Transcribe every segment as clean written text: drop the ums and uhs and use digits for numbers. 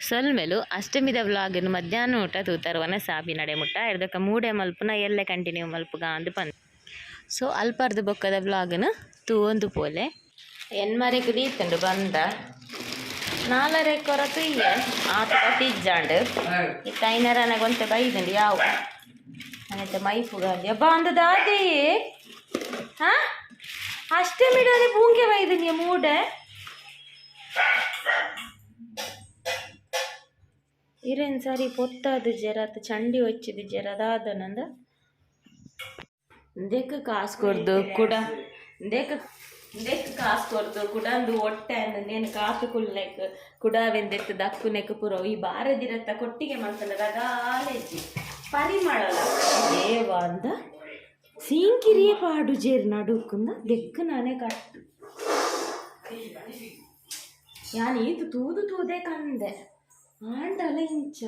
ಸೊಲ್ಮೆಲು ಅಷ್ಟಮಿದ ವ್ಲಾಗ್ನ್ ಮಧ್ಯಾಹ್ನ ಊಟ ತೂತರ್ ವನಸ್ ಆಪಿನಡೆ ಮುಟ್ಟ ಐರ್ದೊಕ ಮೂಡೆ ಮಲ್ಪುನ ಎಲ್ಲೆ ಕಂಟಿನ್ಯೂ ಮಲ್ಪುಗ ಅಂದ್ ಪಂದ್. ಸೊ ಅಲ್ಪರ್ದ್ ಬೊಕ್ಕದ ವ್ಲಾಗ್ನ್ ತೂವೊಂದು ಪೋಲೆ. ಎನ್ಮರೆಕ್ ದೀತುಂಡು ಬಂದ ನಾಲರೆ ಕೊರ ತುಯ್ಯೆ ಆತ ಬತ್ತಿಜ್ಜಾಂಡ್ ಇತ್ತ ಐನರನ ಒಂತೆ ಬೈದುಂಡು ಯಾವು ಅನೆತ ಮೈಪುಗ ಯಬ್ಬಾ ಅಂದ ದಾದೆಯೇ ಹಾ ಅಷ್ಟಮಿಡನೆ ಪೂಂಗೆ ಬೈದುಂಡಿಯ ಮೂಡೆ ಇರೆನ್ ಸರಿ ಪೊತ್ತಾದ್ ಜೆರತ್ ಚಂಡಿ ಒಚ್ಚಿದ್ ಜೆರ ದಾದನಂದ ಇಂದೆಕ್ ಕಾಸ್ ಕೊರ್ದು ಕುಡ ಇಂದೆಕ್ ಇಂದೆಕ್ ಕಾಸ್ ಕೊರ್ದು ಕುಡಂದು ಒಟ್ಟೆ ಅಂದ್ ಕಾತು ಕುಲ್ಲೆಕ್ ಕುಡಾವೆಂದೆತ್ ದಕ್ಕುನೆಕ್ ಪೂರ ಈ ಬಾರೆದಿರತ್ತ ಕೊಟ್ಟಿಗೆ ಮಲ್ತಂಡ ರಗಾಲೆಜ್ಜಿ ಪರಿಮಳಲ ದೇವ ಅಂದ ಸೀಂಕಿರಿಯೇ ಪಾಡುಜೆರ್ ನಡುಕುಂದ ದೆಕ್ಕ್ ನಾನೇ ಕಟ್ಟು ಯಾನ್ ಈತ್ ತೂದು ತೂದೆ ಕಂದೆ ಆಂಡಲ ಇಂಚ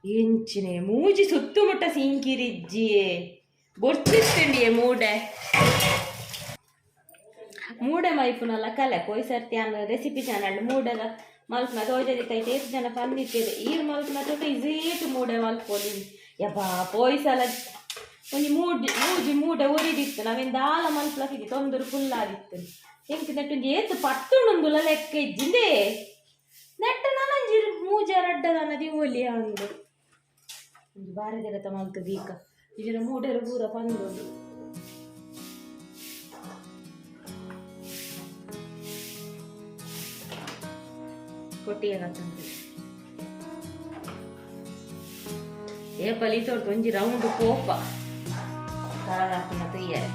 ಎಂಚಿನೆ ಮೂಜಿ ಸುತ್ತುಮುಟ್ಟ ಸೀಂಕಿರಿಜ್ಜಿಯೇ ಬೊರ್ಚಿತ್ತುಂಡಿಯೇ ಮೂಡೆ ಮೂಡೆ ಮೈಪುನಲ ಕಲೆ ಪೋಯಿ ಸರ್ತಿ ಯಾನ್ ರೆಸಿಪಿ ಚಾನಲ್ ಮೂಡೆದ ಮಲ್ಪುನ ತೋಜದಿತ್ತ ಐಟ್ ಏತ್ ಜನ ಪಂದಿತ್ತೆರ್ ಈರ್ ಮಲ್ಪುನ ತೂಟ ಈಸಿಟ್ ಮೂಡೆ ಮಲ್ಪೊಲಿ ಯಬ್ಬಾ ಪೋಯಿ ಸಲ ಒಂಜಿ ಮೂಡಿ ಮೂಜಿ ಮೂಡೆ ಒರಿದಿತ್ತು ನಾವೇನು ದಾಲ ಮಲ್ಪಲಕ್ಕಿದ್ದಿ ತೊಂದರೆ ಫುಲ್ ಆದಿತ್ತು ಎಂಕ್ ನೆಟ್ ಒಂಜಿ ಏತ್ ಪತ್ತುಂಡುಂದುಲ ಲೆಕ್ಕ ಇಜ್ಜಿಂದೇ ನೆಟ್ಟ ನನೊಂಜಿ ಮೂಜ ರಡ್ಡದಾನ ದಿವೊಲಿ ಅಂದ್ ಒಂಜಿ ಬಾರೆದಿರತ ಮಲ್ತ್ ದೀಕ ಇಜಿನ ಮೂಡೆರು ಪೂರ ಪಂದೊಡು ಕೊಟ್ಟಿಗೆ ಕತ್ತಂದು ಏಪಲ್ ಈತೊರ್ತು ಒಂಜಿ ರೌಂಡ್ ಕೋಪ ಕಾಲಾಪುನ ತುಯ್ಯರೆ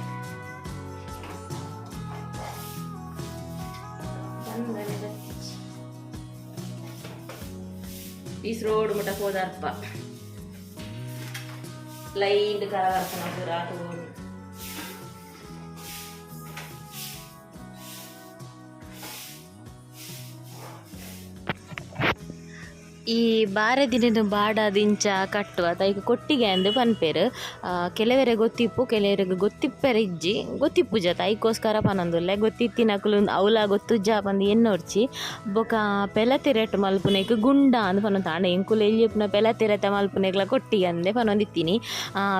ಬಂದನೆ ಬತ್ತಿಚ್ಚಿ ಪೀಸ್ ರೋಡ್ ಮುಟ್ಟ ಪೋದರ್ಪ ಲೈನ್ ಕರವರ್ಪನ ಪೂರ ತೋಡು. ಈ ಬಾರೆದಿನ ಬಾಡಾದ್ ಇಂಚ ಕಟ್ಟುವ ಐಕ್ ಕೊಟ್ಟಿಗೆ ಅಂದ್ ಪನ್ಪೆರ್. ಕೆಲವೆರೆಗ್ ಗೊತ್ತಿಪ್ಪು ಕೆಲವೆರೆಗ್ ಗೊತ್ತಿಪ್ಪೆರೆ ಇಜ್ಜಿ ಗೊತ್ತಿಪ್ಪುಜತ ಐಕೋಸ್ಕರ ಪನೊಂದುಲ್ಲೆ ಗೊತ್ತಿತ್ತಿನಕುಲು ಅವ್ಲ ಗೊತ್ತುಜ್ಜ ಪಂದ್ ಎನ್ನೊರ್ಚಿ. ಬೊಕ ಪೆಲತಿರೆಟ್ ಮಲ್ಪುನೆಕ್ ಗುಂಡ ಅಂದ್ ಪನೊಂದು ಆಂಡ ಎಂಕುಲು ಎಲ್ಯ ಪೆಲತಿರೆತ ಮಲ್ಪುನೆಗ್ಲ ಕೊಟ್ಟಿಗೆ ಅಂದೇ ಪನೊಂದಿತ್ತಿನಿ.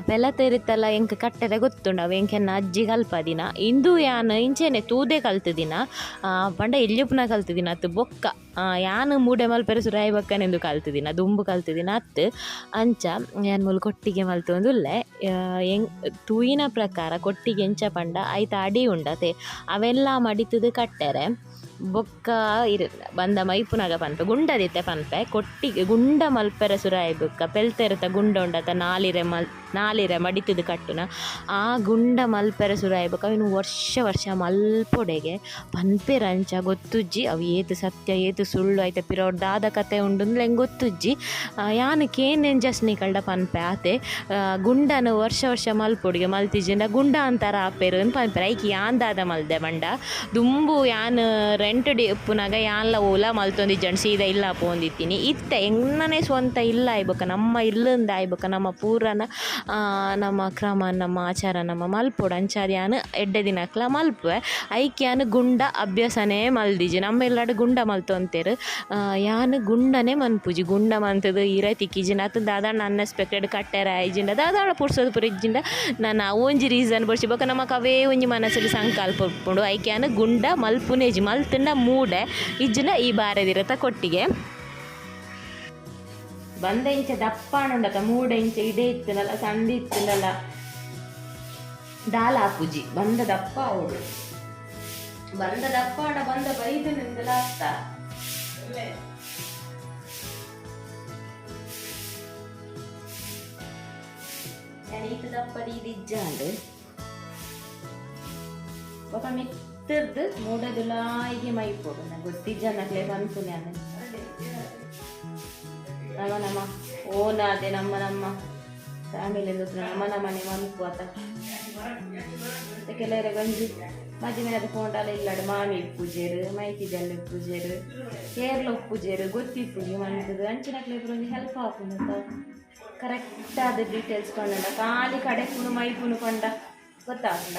ಪೆಲತಿರೆತಲ ಎಂಕ್ ಕಟ್ಟೆರೆ ಗೊತ್ತುಂಡು ಅವು ಎಂಕ್ ಎನ್ನ ಅಜ್ಜಿ ಕಲ್ಪದಿನ ಇಂದು ಯಾನ್ ಇಂಚೆನೆ ತೂದೆ ಕಲ್ತುದಿನ ಪಂಡ ಎಲ್ಯಪುನ ಕಲ್ತುದಿನ ಅತ್ತ್ ಬೊಕ್ಕ ಯಾನ್ ಮೂಡೆ ಮಲ್ಪೆರೆ ಸುರು ಆಯಿ ಬೊಕ್ಕನೆ ಉಂದು ಕಲ್ತುದಿನ ದುಂಬು ಕಲ್ತುದಿನ ಅತ್ತ್. ಅಂಚ ಯಾನ್ ಮೂಲು ಕೊಟ್ಟಿಗೆ ಮಲ್ತೊಂದುಲ್ಲೆ ಎಂಕ್ ತೂಯಿನ ಪ್ರಕಾರ ಕೊಟ್ಟಿಗೆ ಎಂಚ ಪಂಡ ಐತ ಅಡಿ ಉಂಡತೆ ಅವೆಲ್ಲ ಮಡಿತುದು ಕಟ್ಟೆರೆ ಬೊಕ್ಕ ಇರ್ ಬಂದ ಮೈಪುನಗ ಪನ್ಪೆ ಗುಂಡದಿತ್ತೆ ಪನ್ಪೆ ಕೊಟ್ಟಿಗೆ ಗುಂಡ ಮಲ್ಪೆರೆ ಸುರು ಆಯಿ ಬೊಕ್ಕ ಪೆಲ್ತೆರೆತ ಗುಂಡ ಉಂಡತ ನಾಲಿರೆ ಮಲ್ ನಾಲಿರೆ ಮಡಿತುದು ಕಟ್ಟುನ ಆ ಗುಂಡ ಮಲ್ಪೆರೆ ಸುರು ಆಯಿ ಬೊಕ್ಕ ಅವೆನ್ ವರ್ಷ ವರ್ಷ ಮಲ್ಪೊಡೆಗೆ ಪನ್ಪೆರ್ ಅಂಚ ಗೊತ್ತುಜ್ಜಿ ಅವು ಏತ್ ಸತ್ಯ ಏತ್ ಸುಳ್ಳು ಐತ ಪಿರವುಡು ದಾದ ಕತೆ ಉಂಡುಂದ್ಲ ಎಂಕ್ ಗೊತ್ತುಜ್ಜಿ. ಯಾನ್ ಕೇಂದೇನ್ ಜಸ್ಟ್ ನಿಕಲ್ಡ ಪನ್ಪೆ ಆತೆ. ಗುಂಡನ್ ವರ್ಷ ವರ್ಷ ಮಲ್ಪೊಡುಗೆ ಮಲ್ತಿಜಿಂಡ ಗುಂಡ ಅಂತಾರ ಆಪೆರ್ ಅಂದ್ ಪನ್ಪೆರ್. ಐಕ್ ಯಾನ್ ದಾದ ಮಲ್ದೆ ಪಂಡ ದುಂಬು ಯಾನ್ ರೆಂಟ್ ಡ್ ಇಪ್ಪುನಗ ಯಾನ್ಲ ಒವುಲ ಮಲ್ತೊಂದಿಜ್ಜಂಡ್ ಸೀದಾ ಇಲ್ಲ ಪೋವೊಂದಿತ್ತಿನಿ. ಇತ್ತೆ ಎನ್ನನೆ ಸ್ವಂತ ಇಲ್ಲ ಆಯಿ ಬೊಕ್ಕ ನಮ್ಮ ಇಲ್ಲುಂದು ಆಯಿ ಬೊಕ್ಕ ನಮ್ಮ ಪೂರನ ನಮ್ಮ ಕ್ರಮ ನಮ್ಮ ಆಚಾರ ನಮ್ಮ ಮಲ್ಪೊಡು. ಅಂಚಾದ್ ಯಾನ್ ಎಡ್ಡೆ ದಿನಕ್ಲ ಮಲ್ಪುವೆ. ಐಕ್ ಯಾನ್ ಗುಂಡ ಅಭ್ಯಾಸನೆ ಮಲ್ದಿಜಿ. ನಮ್ಮ ಇಲ್ಲಡ್ ಗುಂಡ ಮಲ್ತೊಂತೆರ್. ಯಾನ್ ಗುಂಡನೆ ಮನ್ಪುಜಿ. ಗುಂಡ ಮಂತುದು ಇರೆ ತಿಕ್ಕಿಜಿಂಡ ಅತ್ತ್ ದಾದಾಂಡ ಅನ್ಎಕ್ಸ್ಪೆಕ್ಟೆಡ್ ಕಟ್ಟೆರೆ ಆಯಿಜಿಂಡ ದಾದಾಂಡ ಪುರ್ಸೊತು ಪೂರ ಇಜ್ಜಿಂಡ ನನ ಅವೊಂಜಿ ರೀಸನ್ ಬೊರ್ಚಿ ಬೊಕ್ಕ ನಮಕ್ ಅವೇ ಒಂಜಿ ಮನಸ್ಸುಡು ಸಂಕಲ್ಪ ಉಪ್ಪುಂಡು. ಐಕ್ ಯಾನ್ ಗುಂಡ ಮಲ್ಪುನೇಜಿ. ಮಲ್ತುಂಡ ಮೂಡೆ ಇಜ್ಜಿಂಡ ಈ ಬಾರೆದಿರತ ಕೊಟ್ಟಿಗೆ. ಬಂದ ಇಂಚ ದಪ್ಪ ಉಂಡತ ಮೂಡೆ ಇಂಚ ಇಡೆ ಇತ್ತುಂಡಲ ಸಂದಿ ಇತ್ತುಂಡಲ ದಾಲ ಆಪುಜಿ. ಬಂದ ದಪ್ಪ ಆವೊಡು. ಬಂದ ದಪ್ಪ ಆಂಡ ಬಂದ ಬೈದುಂಡುಂದಲ ಅರ್ಥ. ಯಾನ್ ಈತ್ ದಪ್ಪ ದೀದಿಜ್ಜಾಂಡ್. ಬೊಕ ಮಿತ್ತರ್ದ್ ಮೂಡೆದುಲಾಯಿಗೆ ಮೈಪೊಡು. ಗೊತ್ತಿಜ್ಜನ್ನಕ್ಲೆ ಪನ್ಪುನೆ ಯಾನ್. ನಮ್ಮ ನಮ್ಮ ಓನಾದೆ ನಮ್ಮ ನಮ್ಮ ಫ್ಯಾಮಿಲಿ ನಮ್ಮ ನಮ್ಮನೆ ಮನ್ಪು ಅತ. ಕೆಲವರೆ ಒಂಜಿ ಮದಿಮೆದ ಪೋಂಡಲ ಇಲ್ಲಡ್ ಮಾಮಿ ಇಪ್ಪುಜೆರ್ ಮೈತಿದೆಲ್ಲ ಇಪ್ಪುಜೆರ್ ಏರ್ಲ ಉಪ್ಪುಜೆರ್ ಗೊತ್ತಿಪ್ಪುಜಿ ಮನ್ಪುದು ಅಂಚಿನಕ್ಲೆ ಪೂರ ಒಂಜಿ ಹೆಲ್ಪ್ ಆಪುಂಡು ಕರೆಕ್ಟ್ ಆದ ಡೀಟೇಲ್ಸ್ ಪಂಡ ಖಾಲಿ ಕಡೆಪುನು ಮೈಪುನು ಪಂಡ ಗೊತ್ತಾಪುಂಡ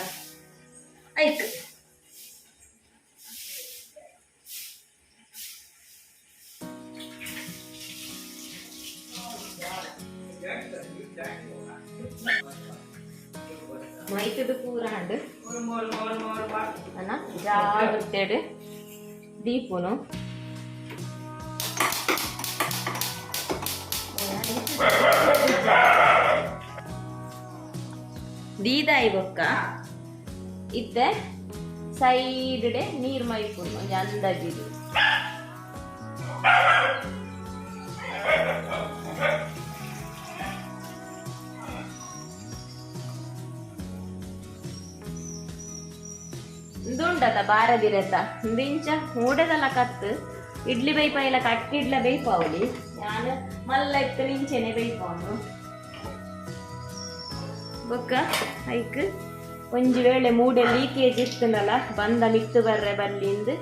ಐಕ್. ಮೈತದ ಪೂರ ಅಂಡ್ ಅನ್ನ ಜಾಗ್ರತೆಡ್ ದೀಪುನು. ದೀದಾಯಿ ಬೊಕ್ಕ ಇತ್ತೆ ಸೈಡ್ ನೀರ್ ಮೈಪುನು ಒಂಜಿ ಅಂದಾಜಿಗ್. ಉಂದುಂಡತ ಬಾರದಿರೆತ ಉಂದು ಇಂಚ ಮೂಡೆದಲ ಕತ್ತು ಇಡ್ಲಿ ಬೈಪಾಯಿಲ ಕಟ್ಟಿಡ್ಲ ಬೈಪಾವಲಿ ಯಾನ್ ಮಲ್ಲ ಇತ್ತು ಇಂಚೆನೆ ಬೈಪಾವನು. ಬೊಕ್ಕ ಐಕ್ ಒಂಜಿ ವೇಳೆ ಮೂಡೆ ಲೀಕೇಜ್ ಇತ್ತುಂಡಲ ಬಂದ ಮಿತ್ತು ಬರ್ರೆ ಬಲ್ಲಿಂದು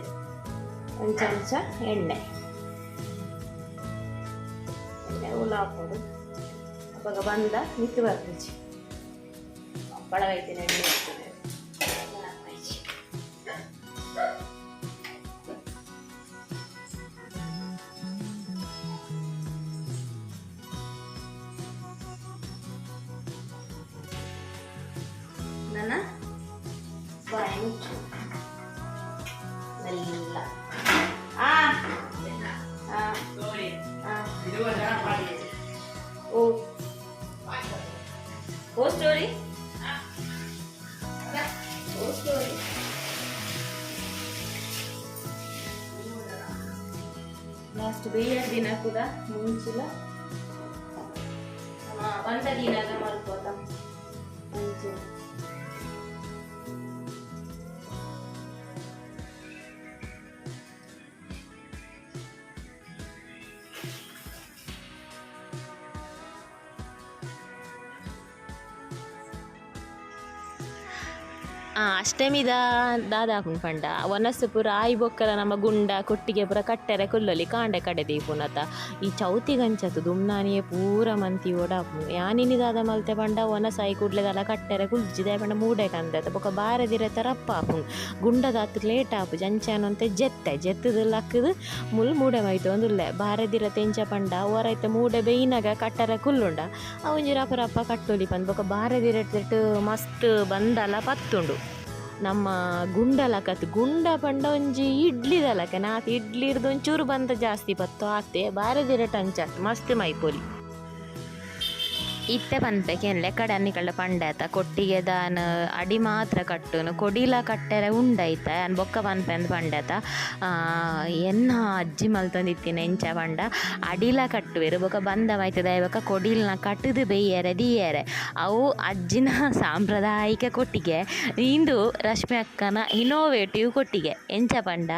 ಒಂಚ ಅಂಚ ಎಣ್ಣೆ ಎಣ್ಣೆ ಉಲ ಹಾಕೋಡು. ಅಪಗ ಬಂದ ಮಿತ್ತು ಬರ್ಪುಜಿ. ಹಪ್ಪಳ ಐತಿನ ಎಣ್ಣೆ ಇರ್ತದೆ. ನನ್ನ ಬಾಯಿ ಮುಚ್ಚು ಮೆಲ್ಲ. ಆ ಆ ಆ ಓ ಓ ಸ್ಟೋರಿ ಓ ಸ್ಟೋರಿ. ಲಾಸ್ಟ್ ಬೇಯ ದಿನ ಕೂಡ ಮುಂಚಿಲ ಬಂದ ದಿನಾಗ ಮಲ್ಕೋತ ಮುಂಚಿನ. ಅಷ್ಟಮಿದ ದಾದ ಆಪುಂಡು ಪಂಡ ವನಸ್ಸು ಪೂರ ಆಯಿ ಬೊಕ್ಕಲ ನಮ್ಮ ಗುಂಡ ಕೊಟ್ಟಿಗೆ ಪೂರ ಕಟ್ಟೆರೆ ಕುಲ್ಲೊಲಿ ಕಾಂಡೆ ಕಡೆ ದೀಪುನತ. ಈ ಚೌತಿಗಂಚತು ದುಮ್ನಾನಿಯೇ ಪೂರ ಮಂತಿ ಓಡಾಪುಂಡು. ಯಾನಿನಿ ದಾದ ಮಲ್ತೆ ಪಂಡ ವನಸ್ ಆಯಿ ಕೂಡ್ಲೆ ದಾಲ ಕಟ್ಟೆರೆ ಕುಲ್ಜಿ ದಾಯೆ ಪಂಡ ಮೂಡೆ ಕಂದೆತ ಬೊಕ್ಕ ಬಾರದಿರೆ ರಪ್ಪ ಆಪುಂಡು. ಗುಂಡದಾತ್ ಲೇಟ್ ಆಪುಜಿ ಅಂಚಾನೊಂತೆ ಜೆತ್ತೆ ಜೆತ್ತುದು ಲಕ್ಕುದು ಮುಲ್ ಮೂಡೆ ಮೈತೊಂದುಲ್ಲೆ. ಬಾರದಿರತೆ ಎಂಚ ಪಂಡ ಓರೈತೆ ಮೂಡೆ ಬೇಯ್ನಗ ಕಟ್ಟೆರೆ ಕುಲ್ಲುಂಡ ಅವು ಒಂಜಿ ರಪ ರಪ ಕಟ್ಟೊಲಿ ಪಂದ್ ಬೊಕ್ಕ ಬಾರದಿರೆಟ್ ಮಸ್ತ್ ಬಂದಲ ಪತ್ತುಂಡು. ನಮ್ಮ ಗುಂಡಲಕತ್ ಗುಂಡ ಪಂಡ ಒಂಜಿ ಇಡ್ಲಿದಲಕ ನಾತ್ ಇಡ್ಲಿರ್ದು ಒಂಚೂರು ಬಂದ ಜಾಸ್ತಿ ಪತ್ತು ಆತೆ ಬಾರದಿರಟ್ ಅಂಚಾತ್ ಮಸ್ತ್ ಮೈಪೊಲಿ. ಇತ್ತೆ ಪನ್ಪೆ ಕೆನ್ಲೆ ಕಡೆ ಅನ್ನಿಕಳ್ಳ ಪಂಡೆ ಆತ ಕೊಟ್ಟಿಗೆ ದಾನ ಅಡಿ ಮಾತ್ರ ಕಟ್ಟುನು ಕೊಡಿಲ ಕಟ್ಟೆರೆ ಉಂಡೈತ ಯಾನ್ ಬೊಕ್ಕ ಪನ್ಪೆ ಅಂದ್ ಪಂಡೆ ಆತ. ಎನ್ನ ಅಜ್ಜಿ ಮಲ್ತೊಂದಿತ್ತಿನ ಎಂಚ ಪಂಡ ಅಡಿಲ ಕಟ್ಟುವೆರು ಬೊಕ್ಕ ಬಂದ ಮೈತುದ ಬೊಕ್ಕ ಕೊಡಿಲ್ನ ಕಟ್ಟುದು ಬೇಯರೆ ದೀಯರೆ. ಅವು ಅಜ್ಜಿನ ಸಾಂಪ್ರದಾಯಿಕ ಕೊಟ್ಟಿಗೆ. ಇಂದು ರಶ್ಮಿ ಅಕ್ಕನ ಇನೋವೇಟಿವ್ ಕೊಟ್ಟಿಗೆ. ಎಂಚ ಪಂಡ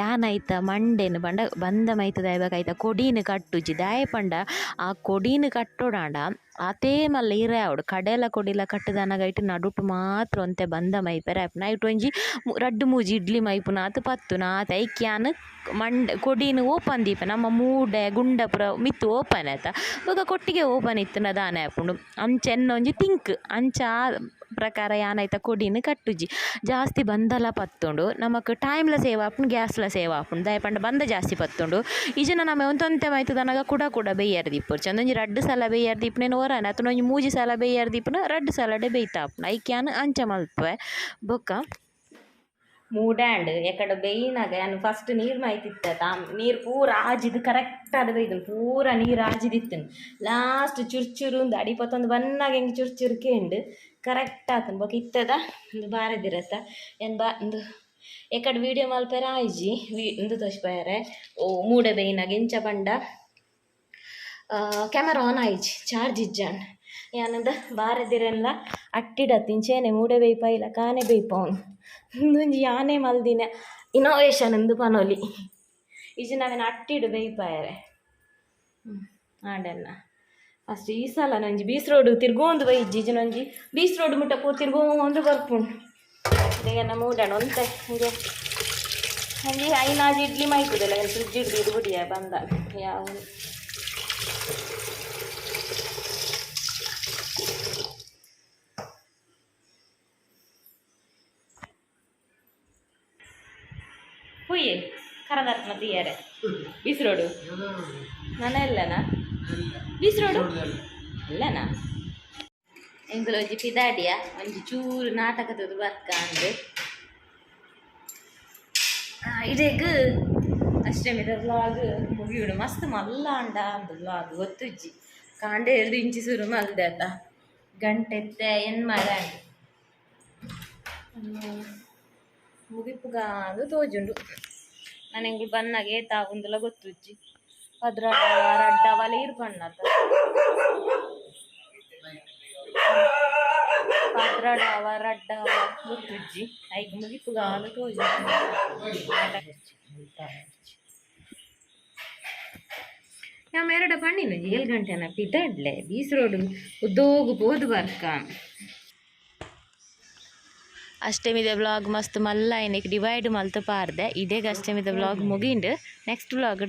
ಯಾನ್ ಐತ ಮಂಡೆನ್ ಪಂಡ ಬಂದ ಮೈತುದ ಬೊಕ್ಕ ಐತ ಕೊಡಿನ್ ಕಟ್ಟುಜಿ ದಾಯೆ ಪಂಡ ಆ ಕೊಡಿನ್ ಕಟ್ಟೊಡಾಂಡ ಆತೇ ಮಲ್ಲ ಇರೆ ಆವೊಡು ಕಡೆಲ ಕೊಡಿಲ ಕಟ್ಟುದನಗ ಐಟ್ ನಡುಟು ಮಾತ್ರ ಒಂತೆ ಬಂದ ಮೈಪೆರೆ ಆಪುಂಡು. ಐಟ್ ಒಂಜಿ ರಡ್ಡ್ ಮೂಜಿ ಇಡ್ಲಿ ಮೈಪುನ ಆತ್ ಪತ್ತುನ ಆತ್ ಐಕ್ ಯಾನ್ ಮಂಡೆ ಕೊಡಿನ್ ಓಪನ್ ದೀಪೆ ನಮ್ಮ ಮೂಡೆ ಗುಂಡ ಪೂರ ಮಿತ್ತ್ ಓಪನ್ ಆತ ಬೊಕ ಕೊಟ್ಟಿಗೆ ಓಪನ್ ಇತ್ತುಂಡ ದಾನೆ ಆಪುಂಡು. ಅಂಚ ಎನ್ನ ಒಂಜಿ ತಿಂಕ್ ಅಂಚ ಪ್ರಕಾರ ಯಾನ್ ಐತ ಕೊಡಿನ್ ಕಟ್ಟುಜಿ. ಜಾಸ್ತಿ ಬಂದಲ ಪತ್ತುಂಡು ನಮಕ್ ಟೈಮ್ಲ ಸೇವ್ ಆಪುಂಡು ಗ್ಯಾಸ್ಲ ಸೇವ್ ಆಪುಂಡು ದಾಯೆ ಪಂಡ ಬಂದ ಜಾಸ್ತಿ ಪತ್ತುಂಡು. ಇಜ್ಜಿಂಡ ನಮ ಒಂತೊಂತೆ ಮೈತುದನಗ ಕುಡ ಕುಡ ಬೇಯರ್ ದೀಪೊರ್ಚಿ ಒಂದೊಂಜಿ ರಡ್ಡ್ ಸಲ ಬೇಯರ್ ದೀಪುನೆನ್ ಒರಾನೆ ಅತ್ತುಂಡ ಒಂಜಿ ಮೂಜಿ ಸಲ ಬೇಯರ್ ದೀಪುನ ರಡ್ಡ್ ಸಲಡೆ ಬೇಯ್ತ ಆಪುಂಡು. ಐಕ್ ಯಾನ್ ಅಂಚ ಮಲ್ಪುವೆ. ಬೊಕ್ಕ ಮೂಡ್ಯಾಂಡ್ ಎಕಡೆ ಬೇಯ್ನಗ ಯಾನ್ ಫಸ್ಟ್ ನೀರು ಮೈತಿತ್ತೆ ತಾಮ್ ನೀರು ಪೂರ ಆಜಿದ್ ಕರೆಕ್ಟ್ ಆದ್ ಬೈದುಂಡು ಪೂರ ನೀರು ಆಜಿದಿತ್ತುಂಡು. ಲಾಸ್ಟ್ ಚುರು ಚುರು ಉಂದು ಅಡಿ ಪತ್ತೊಂದು ಬನ್ನಾಗ ಎಂಕ್ ಚುರು ಚುರು ಕೇಂಡು ಕರೆಕ್ಟ್ ಆತುಂಡು. ಬೊಕ ಇತ್ತದ ಉಂದು ಬಾರದಿರತ್ತ ಯಾನ್ ಬಾ ಉಂದು ಎಕಡೆ ವೀಡಿಯೋ ಮಲ್ಪೆರೆ ಆಯ್ಜಿ ಉಂದು ತೋಜ್ಪಾಯೆರೆ. ಓ ಮೂಡೆ ಬೇಯ್ನಗ ಎಂಚ ಪಂಡ ಕ್ಯಾಮರಾ ಆನ್ ಆಯಿಜಿ ಚಾರ್ಜ್ ಇಜ್ಜಾಂಡ್ ಯಾನಂದ ಬಾರದಿರೆನ್ಲ ಅಟ್ಟಿಡತ್ತ್ ಇಂಚೆನೆ ಮೂಡೆ ಬೇಯ್ಪಾಯಿಲ ಕಾನೆ ಬೇಯ್ಪಾವುನು. ಉಂದೊಂಜಿ ಯಾನೆ ಮಲ್ದಿನ ಇನೋವೇಷನ್ ಇಂದು ಪನೊಲಿ. ಇಜ್ಜಿಂಡ ಅವೆನ್ ಅಟ್ಟಿಡ್ ಬೇಯ್ಪಾಯೆರೆ ಆಂಡೆನ್ನ ಫಸ್ಟ್ ಈ ಸಲ ಒಂಜಿ ಬೀಚ್ ರೋಡ್ ತಿರ್ಗೊಂದು ಬೈಜ್ಜಿ ಇಜ್ಜಿಂಡ ಒಂಜಿ ಬೀಚ್ ರೋಡ್ ಮುಟ್ಟ ಪೂರ ತಿರ್ಗೊಂದು ಬರ್ಪುಂಡು. ಇಡೆಗೆನ್ನ ಮೂಡಣ ಒಂತೆ ಹಿಂಗೆ ಒಂಜಿ ಐನಾಜಿ ಇಡ್ಲಿ ಮೈಪುದಲ್ಲ ಫ್ರಿಜ್ ಹಿಡ್ದು ಬುಡಿಯ ಬಂದ ಯಾವ ಪುಯ್ಯೆ ಕರದರ್ಪಣ ತೀಯರೆ ಬೀಚ್ ರೋಡು ನಾನ ಎಲ್ಲನಾ ಬೀಚ್ ರೋಡು ಅಲ್ಲನಾ. ಎಂಕುಲು ಒಂಜಿ ಪಿದಾಡಿಯ ಒಂಜಿ ಚೂರು ನಾಟಕ ತೂದು ಬರ್ಕ ಅಂದ್. ಇಡೆಗ್ ಅಷ್ಟಮಿದ ವ್ಲಾಗ್ ಮುಗಿಯುಡು. ಮಸ್ತ್ ಮಲ್ಲ ಅಂಡ ಅಂದ್ ವ್ಲಾಗ್ ಗೊತ್ತುಜ್ಜಿ. ಕಾಂಡೆ ಎಲ್ದು ಇಂಚಿ ಸುರು ಮಲ್ದೆ ಅತ. ಗಂಟೆ ಇತ್ತೆ ಎನ್ಮರೆ ಆಂಡ್. ಮುಗಿಪುಗ ಅಂದ್ ತೋಜುಂಡು. ನನ ಎಂಕುಲು ಬನ್ನಗ ಏತ್ ಆವುಂದುಲ ಗೊತ್ತುಜ್ಜಿ. 12 ರಡ್ಡ ಅವಲ ಈರ್ ಪಣ್ಣತ. 12 ಅವ ರಡ್ಡ ಅವ ಗೊತ್ತುಜ್ಜಿ. ಐಕ್ ಮುಗಿಪುಗ ಅಂದ್ ತೋಜುಂಡು. ಯಾ ಮೇರಡ ಪಂಡಿನ 7 ಗಂಟೆನ ಪಿದಡ್ಲೆ ಬೀಸ್ ರೋಡ್ ಉದ್ದೋಗು ಪೋದು ಬರ್ಕ. ಅಷ್ಟಮಿದ ವ್ಲಾಗ್ ಮಸ್ತ್ ಮಲ್ಲ ಐನಿಕ್ ಡಿವೈಡ್ ಮಲ್ತ್ ಪಾರ್ದೆ. ಇಡೆಗ್ ಅಷ್ಟಮಿದ ವ್ಲಾಗ್ ಮುಗಿಂಡು. Next vlog.